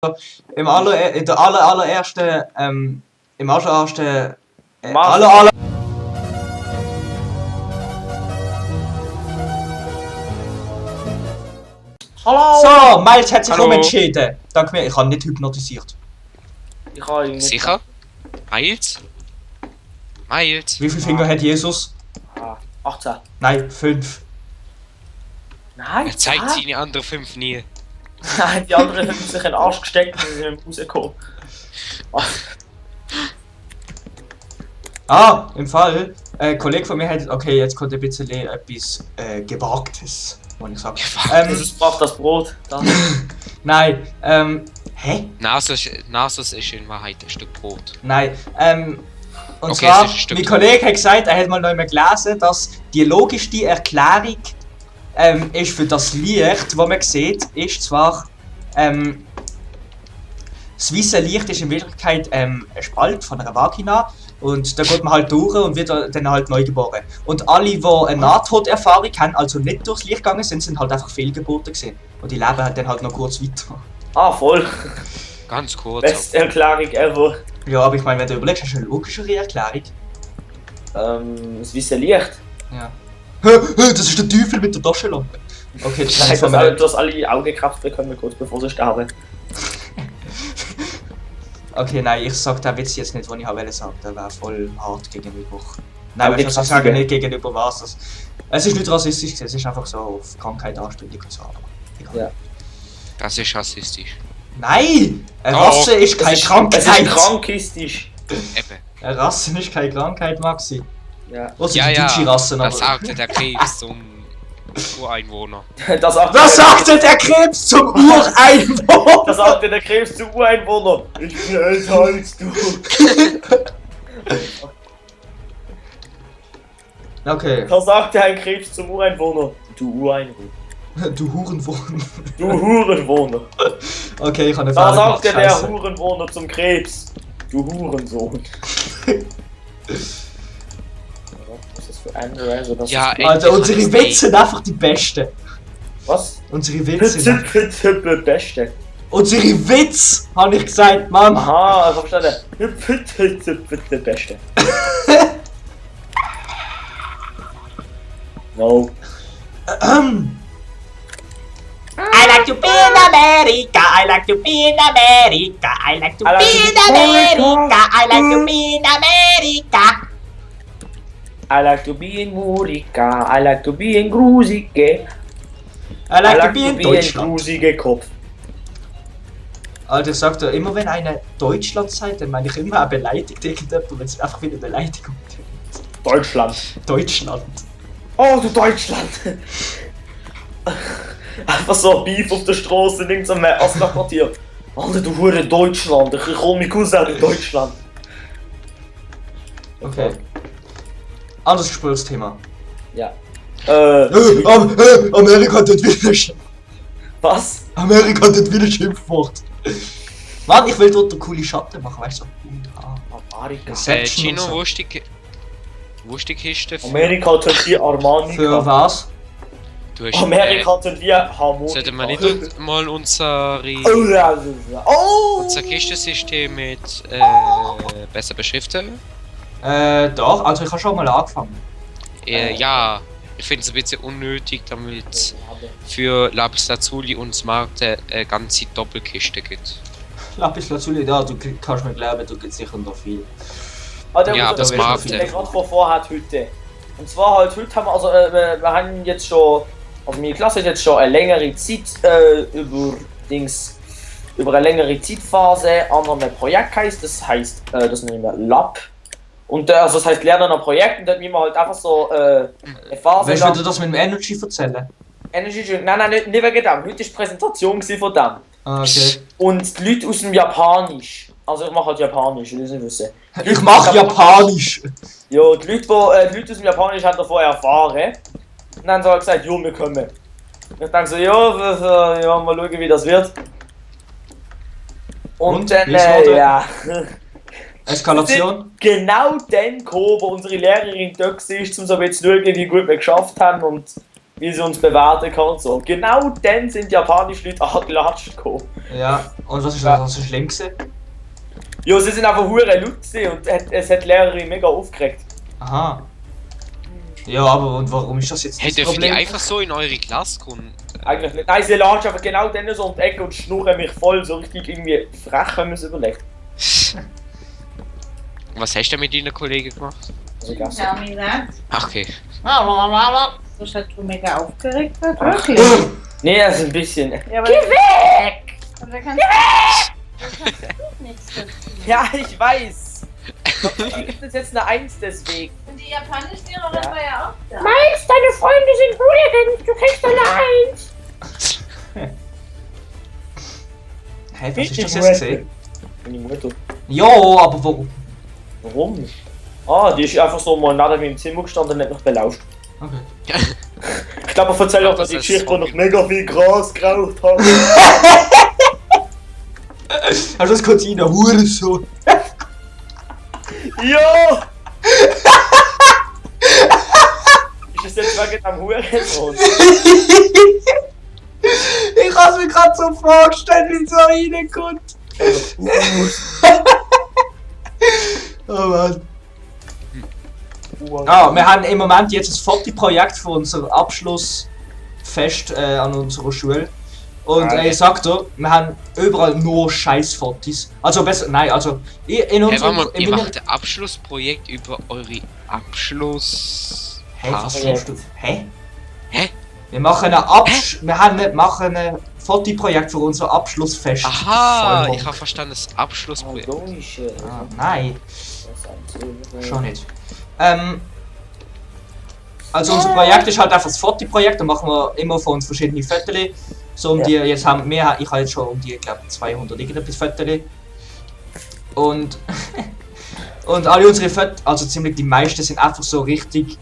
in der allerersten, im allerersten, aller. Hallo! So, Miles hat sich umentschieden. Dank mir, ich habe nicht hypnotisiert. Ich habe ihn nicht. Sicher? Miles? Miles? Wie viele Finger hat Jesus? 18. Nein, 5. Nein, Er zeigt seine anderen 5 nie. Nein, die anderen haben sich in den Arsch gesteckt und sind rausgekommen. Im Fall, ein Kollege von mir hat, okay, jetzt kommt ein bisschen etwas Gewagtes, muss ich sagen. Jesus braucht das Brot. Dann. Nein, hä? Nasus ist in Wahrheit ein Stück Brot. Nein, und Okay, zwar, es ist ein Stück mein Kollege hat gesagt, er hat mal noch einmal gelesen, dass die logischste Erklärung ist für das Licht, das man sieht, ist zwar, das weiße Licht ist in Wirklichkeit ein Spalt von einer Vagina und da geht man halt durch und wird dann halt neu geboren. Und alle, die eine Nahtoderfahrung haben, also nicht durchs Licht gegangen sind, sind halt einfach Fehlgeburten gewesen. Und die leben dann halt noch kurz weiter. Voll. Ganz kurz. Beste Erklärung ever. Ja, aber ich meine, wenn du überlegst, hast du eine logischere Erklärung. Das weiße Licht. Ja. Das ist der Teufel mit der Taschenlampe. Okay, das Nein, ist von mir. du hast alle Augenkraft bekommen, kurz bevor sie sterben. Okay, nein, ich sag den Witz jetzt nicht, was ich wollte sagen. Der wäre voll hart gegenüber. Nein, aber ich sage nicht gegenüber was. Es ist nicht rassistisch, es ist einfach so auf Krankheit anspielig und so. Aber Ja. Das ist rassistisch. Nein! Eine Rasse ist keine Krankheit! Es ist krankistisch. Eben. Eine Rasse ist keine Krankheit, Maxi. Ja. Was sind die deutsche Rassen, aber... Das sagte der Krebs zum Ureinwohner. Das sagte der Krebs zum Ureinwohner! Das sagte der Krebs zum Ureinwohner. Ich bin älter als du. Okay. Da sagte ein Krebs zum Ureinwohner. Du Ureinwohner. Du Hurenwohner. Du Hurenwohner. Okay, ich habe eine Da Fehler gemacht, sagte der scheiße. Hurenwohner zum Krebs. Du Hurensohn. Was ist das für ein Reise? Das Ja, ist ey. Alter, unsere Witze sind einfach die besten. was? Unsere Witze sind... Beste. Unsere Witz, habe ich gesagt, Mann. Aha, ich hab verstanden. Beste. No. I like to be in America, I like to be in America, I like to be in America, I like to be in America. I like to be in Murica, I like to be in Grusige. I like to be in in Deutschland. Grusige Kopf. Alter, ich sag dir, immer wenn einer Deutschland sagt, dann meine ich immer eine beleidigt irgendjemand, wenn es einfach wieder eine Beleidigung ist. Deutschland. Deutschland. Oh, du Deutschland! Einfach so ein Beef auf der Straße in irgendeinem Astra-Quartier. Alter, du Hure Deutschland, ich hol mich Cousin in Deutschland. Okay. Anderes Gesprächsthema. Ja. Amerika hat wieder Was? Amerika hat wieder Schimpfwort. Mann, ich will dort eine coole Schatten machen, weißt du? Amerika. Inception und Gino, so. wo ist die Kiste? Amerika hat wie Armani. Für was? Du hast, Amerika hat wie Harmonika. sollten wir nicht mal unsere Oh! Kistensystem mit besser beschriften? Doch, also ich habe schon mal angefangen. Ja, ich finde es ein bisschen unnötig, damit für Lapis Lazuli und Smarte eine ganze Doppelkiste gibt. Lapis Lazuli, ja, du kannst mir glauben, du gibst sicher noch viel. Ja, das mag der gerade vorhat heute. Und zwar halt heute haben wir, also wir haben jetzt schon, also meine Klasse hat jetzt schon eine längere Zeit über eine längere Zeitphase an einem Projekt heisst. Das heisst, das nennen wir Lab. Und also das heisst Lernen an Projekten, dort müssen wir halt einfach so eine Phase. Weißt du, du das mit dem Energy erzählen? Energy Drink, nein, nicht wegen dem. Heute war die Präsentation von dem. Ah, okay. Und die Leute aus dem Japanisch. Also ich mache halt Japanisch, will ich nicht wissen. Ich mache Japanisch! Ja, die Leute aus dem Japanisch haben davon erfahren. Und dann haben sie halt gesagt, jo, wir kommen. Ich denke so, ja, mal schauen, wie das wird. Und dann, wie ist es ja. Eskalation? Genau dann gekommen, wo unsere Lehrerin da war, um so ein bisschen zu schauen, wie gut wir geschafft haben. Und wie sie uns bewerten kann und so. Genau dann sind japanische Leute angeklatscht gekommen. Ja, und was ist das so schlimm gewesen? Ja, sie sind einfach hure laut gewesen und es hat die Lehrerin mega aufgeregt. Aha. Ja, aber und warum ist das jetzt Hey, das dürfen die Problem? einfach so in eure Klasse kommen? Eigentlich nicht. Nein, sie latscht einfach genau dann so um die Ecke und schnurren mich voll, so richtig irgendwie frech, wenn man es überlegt. Was hast du mit deinen Kollegen gemacht? Also, gegessen. Tell me that. Ach, okay. Das hat du mega aufgeregt wird, wirklich. Nee, das ist ein bisschen. Ja, aber weg! Aber da kannst du nichts dazu. Ja, ich weiß. Ich gibt es jetzt eine 1 deswegen. Und die Japanischlehrerin war ja auch da. Meist, deine Freunde sind Hooligans, du kriegst eine 1. Hey, was ist das jetzt gesehen? Meine Mutter. Ja, aber warum? Warum? Ah, die ist einfach so mal neben mir im Zimmer gestanden und hat mich belauscht. Okay. Ich glaube, ich erzähle auch Das die ist Geschichte, wo so ich mega viel Gras geraucht habe. Hast du das kurz in der Hure so? Ja! Ist das jetzt wegen am Hurensohn? Ich hab's mir gerade so vorgestellt, wie es so reinkommt. Oh Mann. Ah, wir haben im Moment jetzt ein Fotoprojekt für unser Abschlussfest an unserer Schule. Und ich sag dir, wir haben überall nur Scheißfotos. Also besser, nein, also in Hey, warte unserem... mal, in ihr meiner- macht ein Abschlussprojekt über eure Abschluss... Hä, was Phase? tust du? Hä? Hä? Wir machen machen ein Fotoprojekt für unser Abschlussfest. Aha, Voll ich habe verstanden, das Abschlussprojekt. Ah, nein, schon nicht. Also unser Projekt ist halt einfach das Fotoprojekt, da machen wir immer von uns verschiedene Fotos. So um die, jetzt haben wir, ich habe jetzt schon um die, ich glaube 200 irgendetwas Fotos. Und, und alle unsere Fotos, also ziemlich die meisten sind einfach so richtig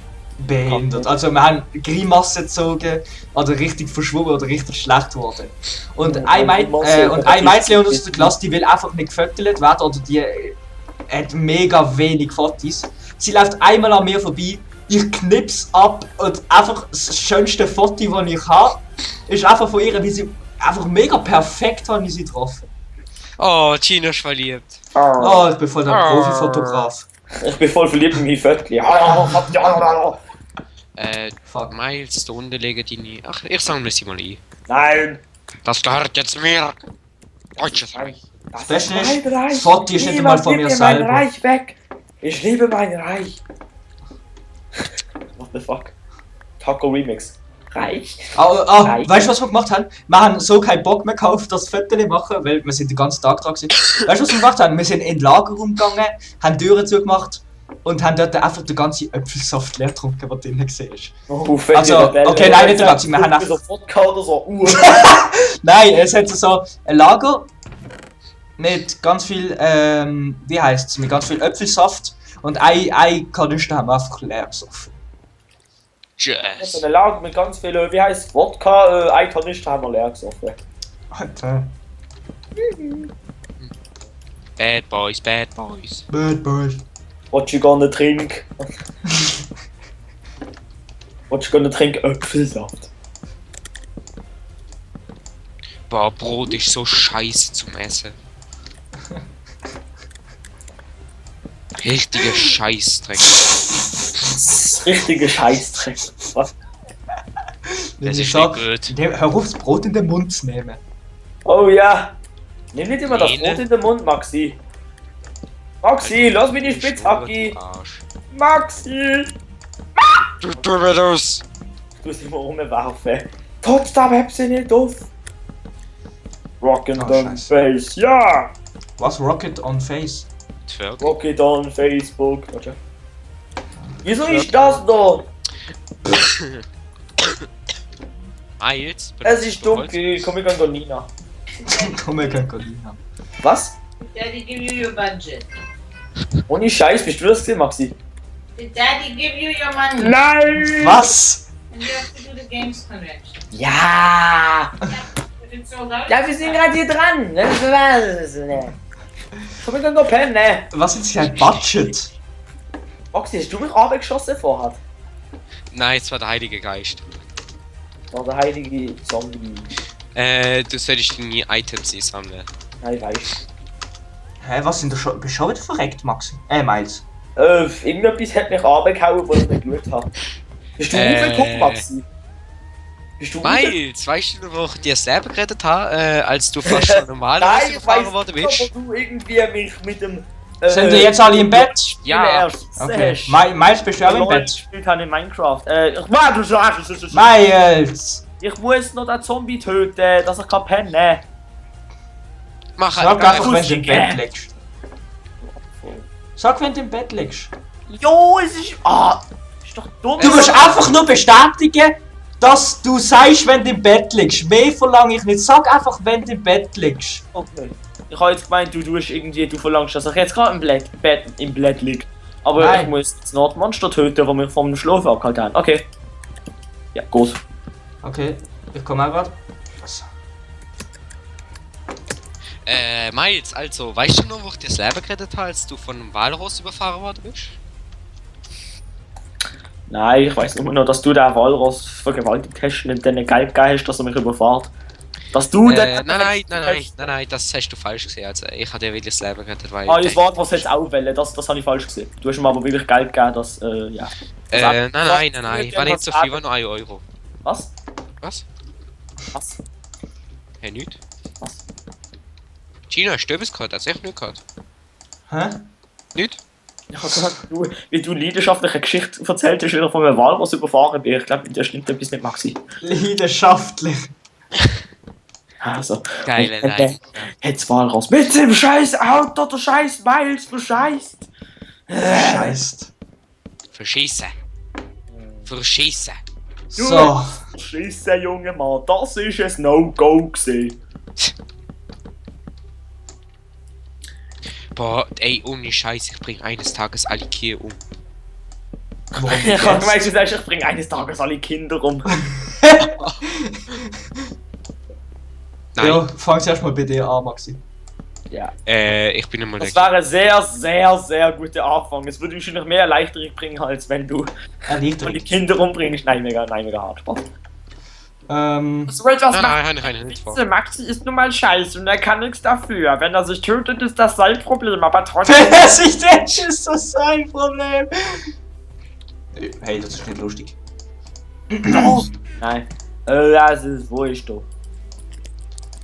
behindert. Also wir haben Grimassen gezogen, oder richtig verschwommen oder richtig schlecht geworden. Und ein Mädchen aus der Klasse, die will einfach nicht gefotogt werden, oder die hat mega wenig Fotos. Sie läuft einmal an mir vorbei, ich knips ab und einfach das schönste Foto, das ich habe, ist einfach von ihr, wie sie einfach mega perfekt habe ich sie getroffen. Oh, Gina ist verliebt. Oh, ich bin voll der Profi-Fotograf. Ich bin voll verliebt in mein Viertel. Fuck. Miles, da unten legen die nie. Ach, ich sammle sie mal ein. Nein! Das gehört jetzt mir. Deutsches Reich. Das Beste ist, das Foto ist nicht einmal von mir mein selber. Reich weg! Ich liebe mein Reich! What the fuck? Taco Remix. Reich? Reich. Weißt du, was wir gemacht haben? Wir haben so keinen Bock mehr gehabt, das Foto machen, weil wir sind den ganzen Tag dran gewesen. Weißt du, was wir gemacht haben? Wir sind in den Lagerraum gegangen, haben Türen zugemacht und haben dort einfach den ganzen Äpfelsaft leer getrunken, der drinnen war. Fett Also, in der Welt. okay, nein, nicht der ganze, wir haben so Vodka oder so. Nein, es hat so ein Lager mit ganz viel, wie heisst es, mit ganz viel Äpfelsaft und ein Kanister haben wir einfach leer gesoffen. Yes. So eine Lager mit ganz viel, wie heisst Wodka, ein Kanister haben wir leer gesoffen. Alter. Bad Boys, Bad Boys. Bad boys. What you gonna drink? What you gonna drink? Äpfelsaft. Boah, Brot ist so scheiße zum Essen. Richtiger Scheißdreck. Richtige Scheißdreck. Was? Wenn Das ich ist sag, nicht gut. hör auf, das Brot in den Mund zu nehmen. Oh ja. Nimm nicht immer das Lene. Brot in den Mund, Maxi. Maxi, lass mich nicht Spitzhacki. Du Arsch. Maxi! Du mir das! Du musst immer rumwerfen. Trotzdem hab sie nicht auf. Rocket Oh, on Scheiße. Face, ja! Was? Rocket on Face? Twerk. Rocket on Facebook. Warte. Wieso ist das da? Miles? Es ist dunkel, komm ich an Nina. Komm, wir können Colina. Was? Daddy give you your budget. Ohne Scheiß, bist du das gesehen, Maxi? Did Daddy give you your money? Nein! Was? And you have to do the games convention. Ja! But it's sold out. Ja, wir sind gerade hier dran. Ne? Komm ich an pennen, ne? Was ist hier ein Budget? Maxi, hast du mich abgeschossen vorher? Nein, es war der Heilige Geist. war der heilige Zombie. Du solltest deine Items sammeln. Nein, weißt Hä, was sind da schon? Bist du schon wieder verreckt, Maxi? Miles. Irgendetwas hat mich runtergehauen, wo ich nicht geschaut habe. Bist du hochgekommen, Maxi? Bist du Miles, weißt du, wo ich dir das Leben gerettet habe, als du fast schon normal Nein, ich überfahren weiss worden nicht, bist? aber du irgendwie mich mit dem... Sind wir jetzt alle im Bett? Ja. Okay. Miles, bist du auch im Bett? Gespielt habe in Minecraft. Du sagst, Miles! ich muss noch den Zombie töten, dass ich kann pennen. Mach Sag einfach, wenn du im lustig, Bett liegst. Sag, wenn du im Bett liegst. Jo, es ist... ist doch dumm. Du musst einfach nur bestätigen, dass du sagst, wenn du im Bett liegst. Mehr verlange ich nicht. Sag einfach, wenn du im Bett liegst. Okay. Ich habe jetzt gemeint, du verlangst, dass ich jetzt gerade im Bett liege. Aber Nein. ich muss das Nordmonster töten, das mich vom Schlaf abgehalten haben. Okay. Ja, gut. Okay, ich komme auch gerade. Was? Miles, also, weißt du noch, wo ich dir das Leben gerettet habe, als du von einem Walross überfahren worden bist? Nein, ich weiß nur noch, dass du den Walross vergewaltigt hast und dann Geld gegeben hast, dass er mich überfährt. Dass du Nein, das hast du falsch gesehen. Also, ich habe dir wirklich das Leben gerettet, weil. das Walross hättest du auch wollen, das habe ich falsch gesehen. Du hast ihm aber wirklich Geld gegeben, dass, ja. Nein, war nicht so viel, war nur 1 Euro. Was? Was? Was? Hey, nicht? Was? Gino, hast du etwas gehabt? Also, ich nicht gehabt. Hä? Nicht? Ich habe gesagt, wie du leidenschaftliche Geschichte erzählt hast, wie ich von einem Walross überfahren bin. Ich glaube, da stimmt etwas nicht, Maxi. Leidenschaftlich. Also. Geile Leid. Jetzt Walross. Mit dem scheiß Auto, du scheiß Miles, du scheißt. Scheißt. Verschießen. Verschießen. So. Scheiße, Junge Mann, das ist ein No-Go gewesen. Boah, ey, ohne Scheiß, ich bring eines Tages alle Kühe um. Ich habe gemeint, du sagst, ich bringe eines Tages alle Kinder um. Nein, Ja, fang's erstmal bei dir an, Maxi. Ja. Ich bin einmal Das wäre ein sehr, sehr, sehr guter Anfang. Es würde wahrscheinlich mehr Erleichterung bringen, als wenn du die Erleichterung. Kinder umbringst. Nein, mega hart. Spaß. So etwas Nein, nicht vor. Maxi ist nun mal scheiße und er kann nichts dafür. Wenn er sich tötet, ist das sein Problem, aber trotzdem. Wenn er sich denkt, ist das sein Problem. Hey, das ist nicht lustig. Nein. Das ist, wo ist du?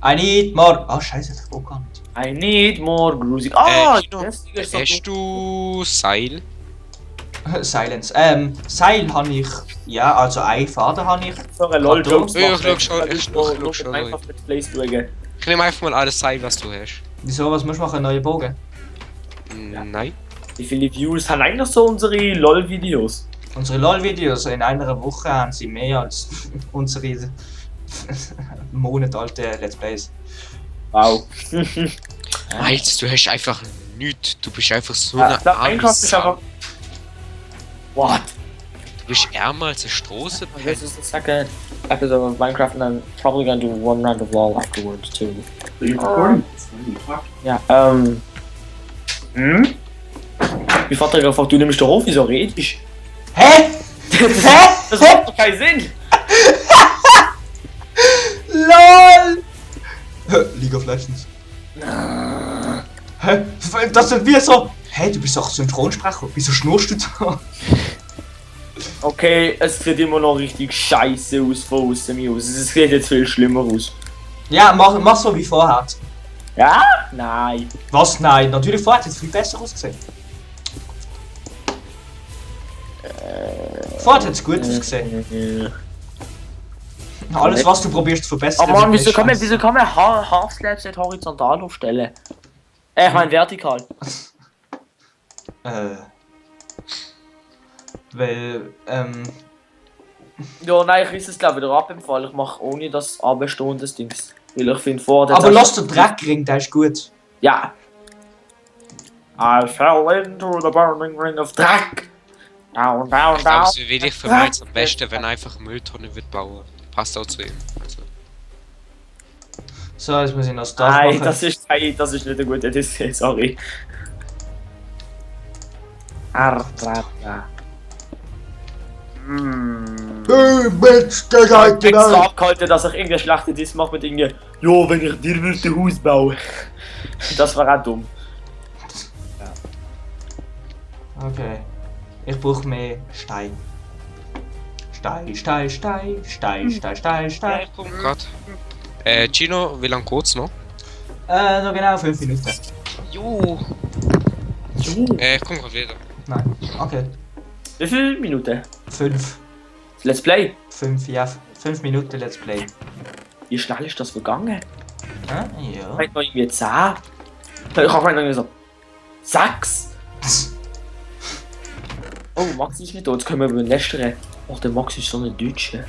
I need more. Ah, scheiße, das geht gar nicht. I need more Gruusig. Gino, das ist so hast du Seil? Silence. Seil habe ich. Ja, also einen Faden habe ich. so eine LOL-Jokes Ja, ich schau schon. einfach mit Plays schauen. Ich nehme einfach mal alles Seil, was du hast. Wieso, was musst du machen? Einen neuen Bogen? Nein. Wie viele Views haben eigentlich so unsere LOL-Videos? Unsere LOL-Videos in einer Woche haben sie mehr als unsere monatalte Let's Plays. Wow. Miles, du hast einfach nichts. Du bist einfach so Ja, eine ich glaub, arme Minecraft ist Sau. einfach. What? Du bist ärmer als eine Straße. This is the second episode of Minecraft, and I'm probably gonna do one round of LOL afterwards too. Are you recording? Ja, Mein Vater hat gefragt, du nimmst doch auf, wieso redest du? Hä? Hä? Das macht doch keinen Sinn! LOL! League of Legends. Hä? Das sind wir so. Hä, du bist doch Synchronsprecher. Wieso schnurst du da? Okay, es sieht immer noch richtig scheiße aus von außen mir aus. Es sieht jetzt viel schlimmer aus. Ja, mach so wie vorher. Ja? Nein. Was? Nein, natürlich vorher hat es viel besser ausgesehen. Vorher hat es gut ausgesehen. Alles, was du probierst zu verbessern. Aber Mann, wird wieso scheiße. kann man Half-Slabs nicht horizontal aufstellen? Ich meine vertikal. Weil, Ja, nein, ich reiss es glaube ich wieder ab im Fall. Ich mache ohne das Abstehen des Dings. Weil ich finde vor der aber lass den Dreckring, der ist gut. Ja. I fell into the burning ring of Dreck. Down, down, Ich glaube, down. es wäre wirklich für Miles am besten, wenn er einfach eine Mülltonne wird bauen. Passt auch zu ihm. Also. So, jetzt muss ich noch Stuff Nein, machen. das ist nicht eine gute Idee, sorry. Mensch, der geht extra abgehalten, dass ich irgendeine schlechte Diss mache mit irgendwie, jo, wenn ich dir würde ein Haus bauen. Das war auch dumm. Okay. Ich brauche mehr Stein. Stein. Ja, ich komm grad. Gino, wie lange geht's noch? Noch genau 5 Minuten. Jo. Ich komm grad wieder. Nein. Okay. Wie viele Minuten? 5. Let's Play. 5, ja. 5 Minuten Let's Play. Wie schnell ist das vergangen? Ja. Ich hab noch irgendwie 10. Ich hab irgendwie so 6. Oh, Max ist nicht da, jetzt können wir über den lästern. Oh, der Max ist so ein Deutscher.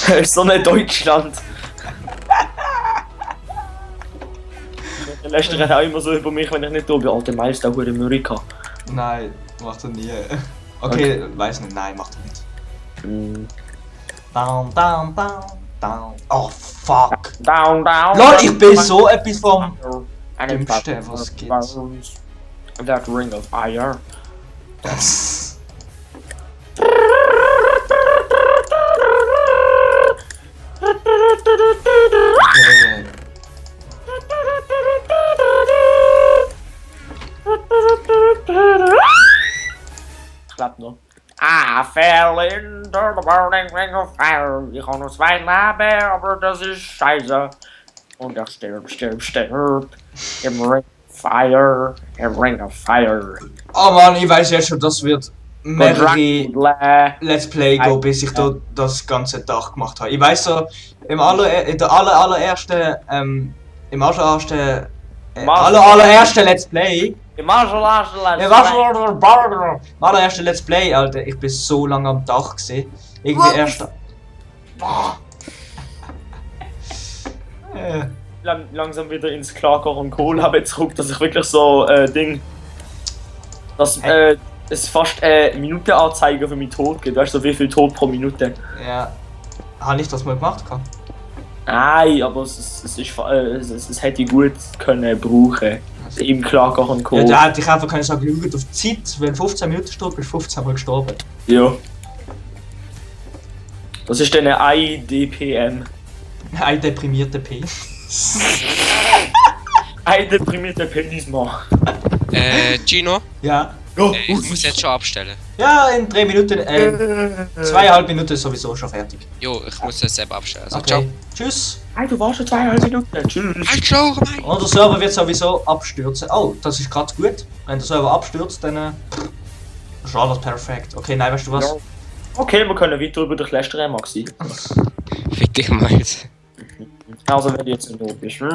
Er ist so ein Deutschland. Der lästert auch immer so über mich, wenn ich nicht da bin. Oh, der Miles, der hure Mörika. Nein, macht er nie. Okay, weiß nicht, nein, macht er nicht. Down. Oh, fuck. Down. Lol, ich bin so etwas vom Dümmsten, was es gibt. That ring of fire. Okay. Klappt noch. I fell into the burning ring of fire. Ich habe nur 2 Leben, aber das ist scheiße. Und ich stirb. Im Ring of Fire. Im Ring of Fire. Oh Mann, ich weiß jetzt schon, das wird mehrere Dracula. Let's Play gehen, bis ich da das ganze Tag gemacht habe. Ich weiß so, in der allerersten Let's Play. Im allerersten Let's Play, Alter, ich bin so lange am Tag gesehen. Irgendwie erst. Langsam wieder ins Klarkochen und Kohl habe zurück, dass ich wirklich so dass es fast Minutenanzeige für mich Tod gibt. Weißt du, so wie viel Tod pro Minute? Ja. Habe ich das mal gemacht? Nein, aber es hätte ich gut können brauchen. Im Klarkochen und Kohl. Ja, da hätte ich einfach können sagen, schaut auf die Zeit, wenn 15 Minuten stirbt, bist du 15 Mal gestorben. Ja. Das ist dann ein IDPM. Ein deprimierter P. Ein deprimierter Penismann. Gino, Ja. ich muss jetzt schon abstellen. Ja, in 3 Minuten, 2,5 Minuten ist sowieso schon fertig. Jo, ich muss jetzt selber abstellen. Also, ciao. Okay. Tschüss. Hey, du warst schon 2,5 Minuten. Tschüss. Halt schon, Mann! Und der Server wird sowieso abstürzen. Oh, das ist gerade gut. Wenn der Server abstürzt, dann ist alles perfekt. Okay, nein, weißt du was? Ja. Okay, wir können weiter über den Lästern, Maxi. Fick dich mal jetzt. Also, wenn du jetzt in Not bist. So.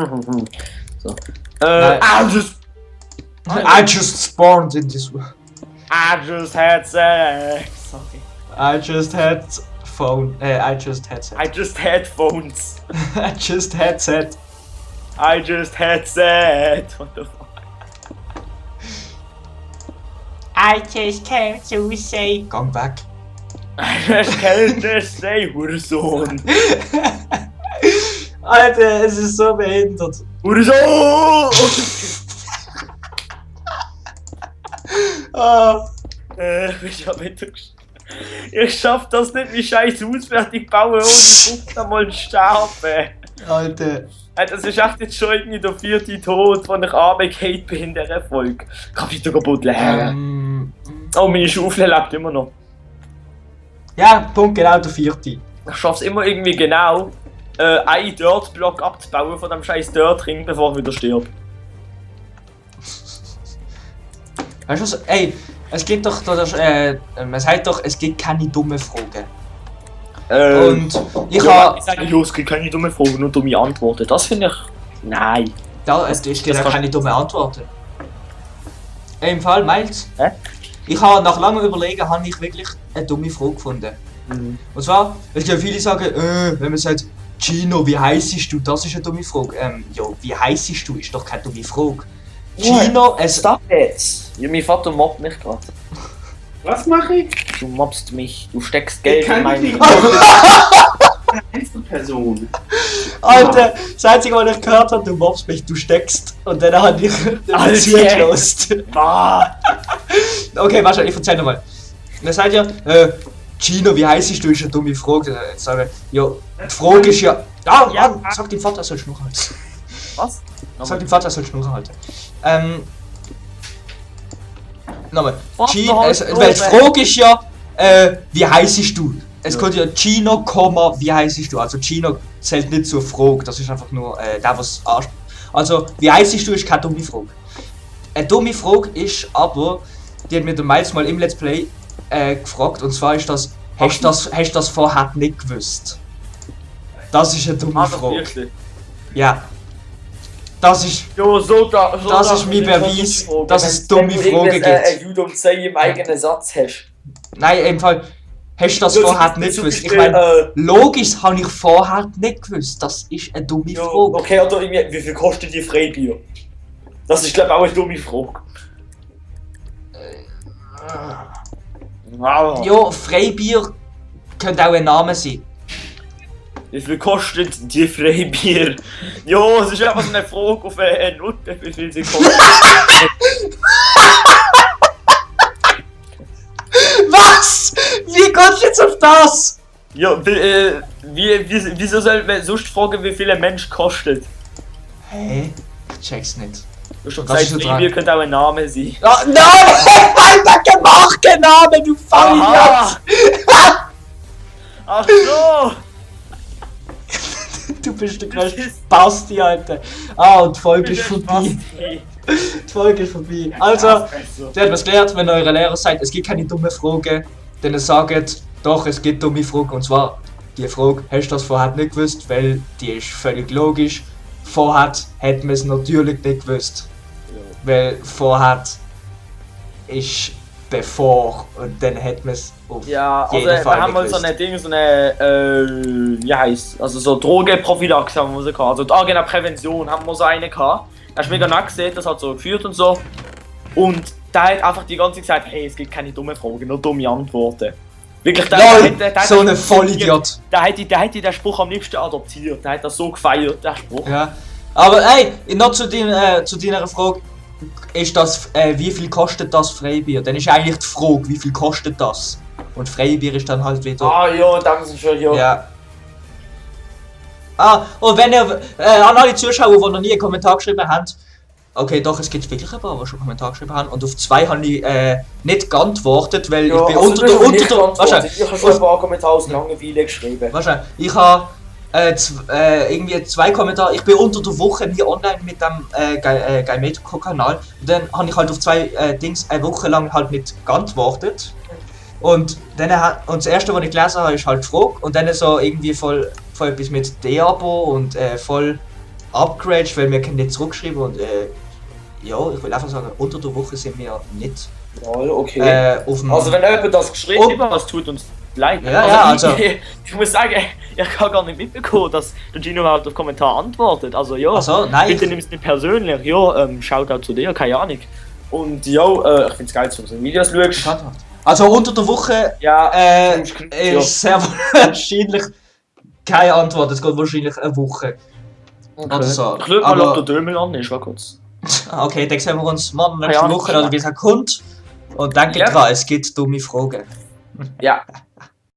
Nein. I I just spawned in this world. just had sex. Sorry. I just had phone. I just had set. I just had phones. I just had set. I just had set. What the fuck? I just came to say. Come back. I just can't just say, Hurensohn. Alter, es ist so behindert. Hurensohn! Ich schaff das nicht, wie scheiß Haus fertig bauen, ohne 15 Mal sterben. Alter. Das ist echt jetzt schon irgendwie der 4. Tod, den ich runtergefallen bin in dieser Folge. Ich kann wieder kaputt lernen. Oh, meine Schaufel lebt immer noch. Ja, Punkt genau der 4. Ich schaff's immer irgendwie genau, einen Dirtblock abzubauen von dem scheiß Dirtring, bevor ich wieder stirb. Weißt du was? Ey, es gibt doch, man sagt doch, es gibt keine dummen Fragen. Und ich habe. Ich sage, ja, es gibt keine dummen Fragen, nur dumme Antworten. Das finde ich. Nein. Es gibt ja keine dummen Antworten. Im Fall, Miles. Hä? Ich habe nach langem Überlegen habe ich wirklich eine dumme Frage gefunden. Und zwar, es gibt ja viele sagen, wenn man sagt, Gino, wie heissest du? Das ist eine dumme Frage. Ja, wie heissest du? Ist doch keine dumme Frage. Gino, es. Stop jetzt! Ja, mein Vater mobbt mich gerade. Was mache ich? Du mobbst mich, du steckst Geld in meinen. Einzelperson. Alter, das einzige, was ich gehört habe, du mobst mich, du steckst. Und dann habe ich zugelassen. Okay, warte, ich erzähl nochmal. Und er sagt ja, Gino, wie heißt du? Ist eine dumme Frage. Sagen, ja, die Frage ist ja. Ah, Ja. Mann, sag dem Vater, er soll Schnurren halten. Was? Sag dem Vater, er soll Schnurren halten. Nochmal. Vater, Weil die halt Frage ist ja, wie heißt du? Es kommt ja Gino, wie heißt du? Also Gino zählt nicht zur Frage, das ist einfach nur der, was anspricht. Also, wie heißt du, ist keine dumme Frage. Eine dumme Frage ist aber, die hat mir der Miles mal im Let's Play gefragt, und zwar ist das, hast du das vorher nicht gewusst? Das ist eine dumme Frage. Wirklich? Ja. Das ist, Jo, das ist mein Beweis, dass es dumme Fragen gibt. Judo und Sei im eigenen Satz hast. Nein, im Fall, hast du das Ja, vorher zum nicht Beispiel, gewusst? Ich meine, logisch habe ich vorher nicht gewusst. Das ist eine dumme Ja, Frage. okay, oder irgendwie, wie viel kostet die Freibier? Das ist, glaube ich, auch eine dumme Frage. Wow. Ja, Freibier könnte auch ein Name sein. Wie viel kostet die Freibier? Jo, es ist einfach so eine Frage auf eine Nutte, wie viel sie kostet. Was? Wie kommst du jetzt auf das? Ja, wieso soll man sonst fragen, wie viel ein Mensch kostet? Hä? Ich check's nicht. Du hast schon Was gesagt, ist da Freibier dran? könnte auch ein Name sein. Ah, nein! Alter, gemachte Name, du Vollidiot! Ach so! Du bist der größte Basti, Alter. Ah, und die Folge ist vorbei. Die Folge ist vorbei. Also, ihr habt was gelernt, wenn ihr eure Lehrer sagt, es gibt keine dummen Fragen, dann sagt, doch, es gibt dumme Fragen. Und zwar, die Frage, hast du das vorher nicht gewusst, weil die ist völlig logisch. Vorher hat man es natürlich nicht gewusst. Weil vorher ist bevor und dann hat man es auf Ja, also jeden wir Fall haben nicht mal so gewusst. eine Ding, so eine, wie heisst, also so Drogenprophylaxe haben wir so gehabt, also Prävention haben wir so eine gehabt. Da hast du mega nett gesehen, das hat so geführt und so. Und der hat einfach die ganze Zeit gesagt, hey, es gibt keine dummen Fragen, nur dumme Antworten. Wirklich, LOL, so ein Vollidiot. Der hätte den Spruch am liebsten adoptiert, der hat das so gefeiert, der Spruch. Ja. Aber ey, noch zu deiner Frage, ist das, wie viel kostet das Freibier? Dann ist eigentlich die Frage, wie viel kostet das? Und Freibier ist dann halt wieder. Ah ja, danke schön, ja. Ja. Ah, und wenn ihr, an alle Zuschauer, die noch nie einen Kommentar geschrieben haben, okay, doch, es gibt wirklich ein paar, die schon einen Kommentar geschrieben haben, und auf 2 habe ich nicht geantwortet, weil Ja, ich bin also unter du hast nicht der. geantwortet. Ich habe schon ein paar Kommentare aus Langeweile geschrieben. Wahrscheinlich. Ich habe irgendwie 2 Kommentare. Ich bin unter der Woche nie online mit dem Guy Medico Kanal. Und dann habe ich halt auf 2 Dings eine Woche lang halt nicht geantwortet. Und dann und das erste, was ich gelesen habe, ist halt die Frage. Und dann so irgendwie voll etwas mit D-Abo und voll abgeraged, weil wir können nicht zurückschreiben. Und ja, ich will einfach sagen, unter der Woche sind wir nicht Ja, okay. auf dem. Also wenn jemand das geschrieben hat, Immer, das tut uns leid. Ja, also- ich muss sagen, ich habe gar nicht mitbekommen, dass der Gino überhaupt auf Kommentar antwortet. Also ja, Also, nein. bitte nimm es nicht persönlich. Ja, Shoutout zu dir, keine Ahnung. Und ja, ich finde es geil, dass du so Videos schaust. Also unter der Woche Ja, ist sehr wahrscheinlich keine Antwort. Es geht wahrscheinlich eine Woche. Oder so. ich schau mal, ob Aber, der Dömel an ist, war kurz. okay, dann sehen wir uns morgen nächste Ja, Woche oder wie es kommt. Und denkt Ja. dran, es gibt dumme Fragen. Ja.